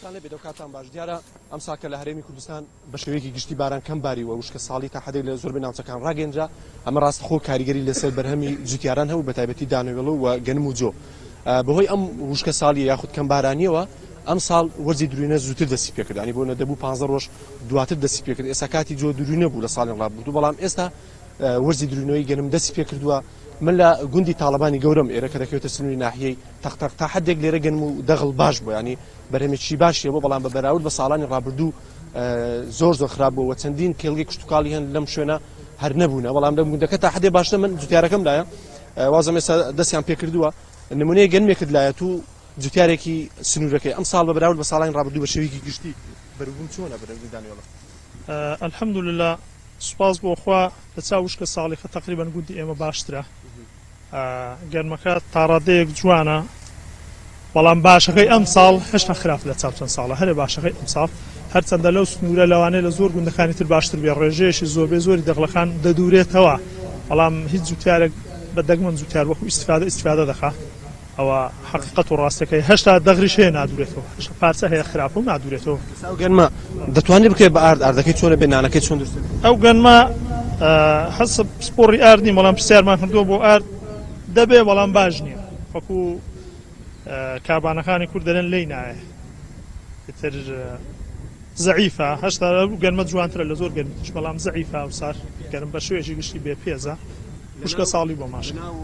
سڵاوتان لێبێت ئەو کاتان باش دیارە ئەم ساکە لە هەرێمی کوردستان بە شێوەیەکی گشتی باران کەم باریوە وشکە ساڵی تا حدێک لە زۆربەی ناوچەکان ڕاگەندرا ئەمە ڕاستەخۆ کاریگەری لەسەر بەرهەمی جوتیاران هەبوو بە تایبەتی دانەوێڵە و گەنم و جۆ بەهۆی ئەم وشکە ساڵی یاخود کەم بارانیەوە ئەم ساڵ وەرزی دروینە زووتر دەستی پێکرد ینی بۆ نەدەبوو 15 ڕۆژ دواتر دەستی پێکرد ئێستا کاتی جۆ دروینە بوو لە ساڵی ڕابردوو بەڵام ئێستا وەرزی دروینەوەی گەنم دەستی پێکردووە من لە گوندی تاڵەبانی گەورەم ئێرە کە دەکەوێتە سنووری ناحیەی تەق تەق تا حدێک لێرە گەنم و دەغڵ باش بوو ینی بەرهەمێکی باشی بۆ بەڵام بە بەراورد بە ساڵانی ڕابردوو زۆر زۆر خراپ بووە چەندین کێڵگەی کشتتوکاڵی هەن لەم شوێنە هەر نەبوونە بەڵام لەم گوندەکە تا حدێ باشتر من جوتیارەکەم لایە وازم ئێستا دەستیان پێکردووە نمونەیە گەنمێکت لایەت و جوتیارێکی سنوورەکەی ئەم ساڵ بە بەراورد بە ساڵانی ڕابردوو بە شێوەیەکی گشتی بەروبووم چۆنە بەرەوی دانیۆڵە؟ الحمدللە سوپاس بۆ خوا لە چاو وشکە ساڵیخە تەقریبەن گوندی ئێمە باشترە گەرمەکە تاڕادەیەک جوانە بەڵام باشەکەی ئەم ساڵ هێشتا خراپ لە چاو چەند ساڵە هەرێ باشەکەی ئەم ساڵ هەرچەندە لەو سنوورە لەوانەیە لە زۆر گوندەکانی تر باشتر بێ ڕێژەیەکی زۆر بێ زۆری دەغڵەکان دەدورێتەوە بەڵام هیچ جوتیارێک بە دەگمەن جوتیار وەکو ئیسفادە ئیسفادە دەخا ئەوە حەقیقەت و ڕاستەکەی هەشتا دەغریش هەیە نادورێتەوە هەشتا پارچە هەیە خراپە و نادورێتەوە. ئێستا ئەو گەنمە دەتوانرێت بکرێت بە ئارد ئاردەکەی چۆنە بێ نانەکەی چۆن دروست دەبێت؟ ئەو گەنمە حەسب پسپۆڕی ئارد نیم بەڵام پرسیارمان کردووە بۆ ئارد دەبێ بەڵام باش نییە وەکو کابانەکانی کورد دەلێن لێی نایە ئیتر زەعیفە هەشتا گەنمە جوانترە لە زۆر گەنمی تریش بەڵام زەعیفە ئەوسار گەرم بە شێوەیەکی گشتی بێ پێزە وشکە ساڵی بۆ ماشە. لەناو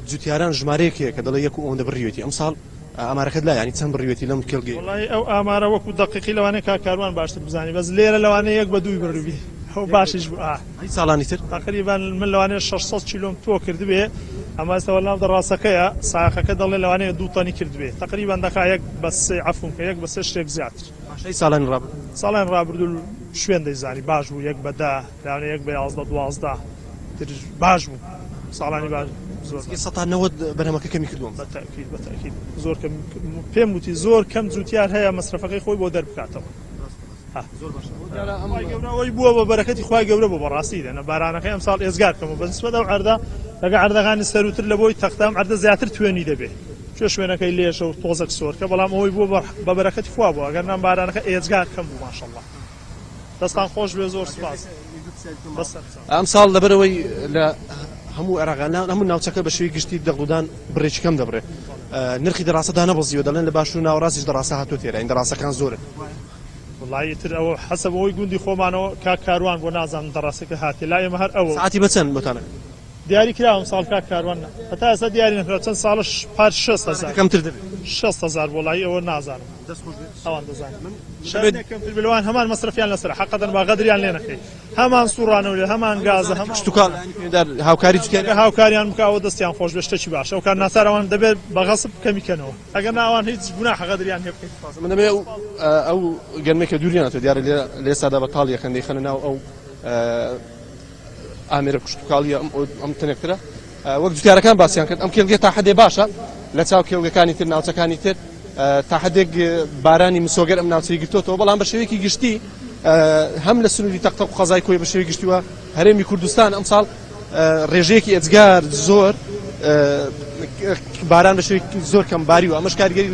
جوتیاران ژمارەیەک هەیە کە دەڵێ یەک و ئەوەندە بڕیوێتی ئەمساڵ ئامارەکەت لایە یانی چەند بڕیوێتی لەم کێڵگەیە؟ وەڵایی ئەو ئامارە وەکو دەقیقی لەوانەیە کاک کاروان باشتر بزانی بەس لێرە لەوانەیە یەک بە دووی بڕیبی ئەو باشیش بوو ئا. ئەی ساڵانی تر؟ تەقریبەن من لەوانەیە 600 کیلۆم تۆ کردبێ ئەمە ئێستا وەڵام دەڕاستەکەیە سایەقەکە دەڵێ لەوانەیە دوو تەنی کردبێ تەقریبەن دەکا یەک بە سێ عەفوم کە یەک بە سێ شتێک زیاتر. باشە ئەی ساڵانی ڕابردوو؟ ساڵانی ڕابردوو شوێن دەیزانی باش بوو یەک بە دە لەوانەیە یەک بە 11 12 تر باش بوو ساڵانی باش زۆر نزیکەی سەتا 90 بەرهەمەکە کەمی کردووە. بە تەئکید بە تەئکید زۆر کەم پێم وتی زۆر کەم جوتیار هەیە مەسرەفەکەی خۆی بۆ دەربکاتەوە. زۆر باشە ئەوە دیارە ئەم خوای گەورە ئەوەی بووە بە بەرەکەتی خوای گەورە بوو بەڕاستی دەنا بارانەکەی ئەمساڵ ئێجگار کەمە بە نسبەت ئەو عەردە لەگە عەردەکانی سەرووتر لە بۆی تەختە ئەم عەردە زیاتر توێنی دەبێ چێ شوێنەکەی لێژە و تۆزەک سۆرکە بەڵام ئەوەی بووە بە بەرەکەتی خوا بوو ئەگەر نا بارانەکە ئێجگار کەم بوو ماشەڵڵا دەستان خۆش بێ زۆر سوپاس بەسەر چاو. ئەمساڵ لەبەرئەوەی لە هەموو عێراق هەموو ناوچەکە بە شێوەی گشتی دەغڵودان بڕێکی کەم دەبڕێ نرخی دەڕاسە دانەبەزیوە دەڵێن لە باشوور ناوەڕاستیش دەڕاسە هاتووە تێرا این دەڕاسەکان زۆرن. وەڵایی ئیتر ئەوە حەسەب ئەوەی گوندی خۆمانەوە کاک کاروان بۆ نازانم دەڕاسەکە هاتیە لای ئێمە هەر ئەوە. سەعاتی بە چەند بۆتان ئەکرێ؟ دیاری کرا ئەمساڵ کاک کاروان نا هەتا ئێستا دیاری نەکراوە چەند ساڵەش پار 6 هەزار کەمتر دەبێ. 6 هەزار وەڵایی ئەوە نازانم. دەست خۆش بێت. ئەوان دەزانن. من شایەد کەمتر بێ لەوان هەمان مەسرەفیان لەسەرە حەقەتەن با غەدریان لێ نەکەی هەمان سوڕانەوە لێ هەمان گازە هەمان کشتوکاڵ لایەنی پەیوەندیدار هاوکاری جوتیاری هاوکاریان بکە ئەوە دەستیان خۆش بێ شتێکی باشە ئەو کات ناچار ئەوان دەبێت بە غەسب کەمی کەنەوە. ئەگەر نا ئەوان هیچ گوناحە غەدریان لێ بکەیت. من دەمەوێت ئەو ئەو گەنمەی کە دووریان ئەتۆ دیارە لێرە لە ئێستادا بە تاڵی ئەکەن دەیخەنە ناو ئەو ئامێرە کشتوکاڵیە ئەم ئەم تەنێکترە وەک جوتیارەکان باسیان کرد ئەم کێڵگە تا حدێ باشە لە چاو کێڵگەکانی تر ناوچەکانی تر تا حدێک بارانی مسۆگەر ئەم ناوچەی گرتوتەوە بەڵام بە شێوەیەکی گشتی هەم لە سنووری تەقتەق و قەزای کۆی بە شێوەی گشتیوە هەرێمی کوردستان ئەمساڵ ڕێژەیەکی ئێجگار زۆر باران بە شێوەیەکی زۆر کەم باریوە ئەمەش کاریگەری.